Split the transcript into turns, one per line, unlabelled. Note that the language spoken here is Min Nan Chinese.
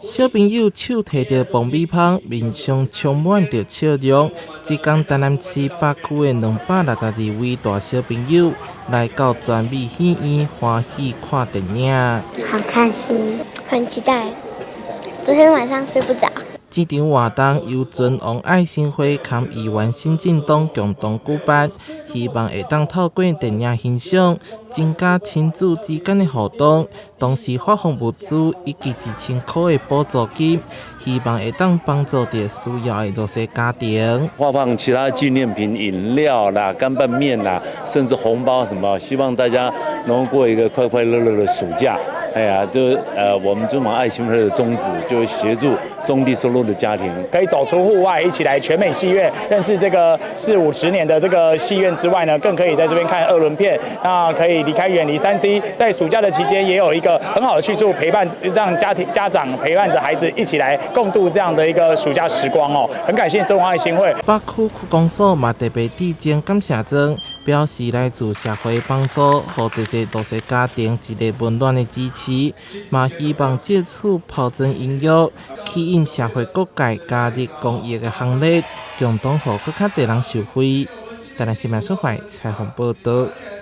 小朋友手提著爆米香，面上充滿著笑容。這工台南市北區的262位大小朋友來到全美戲院歡喜看電影。
好開心，很期待。昨天晚上睡不著。
這場活動由尊王愛心會佮議員新進黨共同舉辦，希望會當透過電影欣賞，增加親子之間的互動，同時發放物資以及1000箍的補助金，希望會當幫助著需要的弱勢家庭。
發放其他紀念品、飲料啦、乾拌麵啦，甚至紅包什麼，希望大家能夠過一個快快樂樂的暑假。哎呀，就我們尊王愛心會的宗旨，就協助中低收入的家庭，
可以走出戶外，一起來全美戲院，認識這個四五十年的這個戲院之外呢，更可以在這邊看二輪片，那可以離開遠離3C，在暑假的期間也有一個很好的去處陪伴，讓家庭家長陪伴着孩子一起來共度這樣的一個暑假時光哦。很感謝尊王愛心會。
北區區公所嘛特別致贈感謝狀，表示來自社會幫助，予濟濟弱勢家庭一个溫暖的支持，嘛希望藉此拋磚引玉，吸引社會各界加入公益的行列，共同予閣較濟人受惠。台南新聞採訪報導。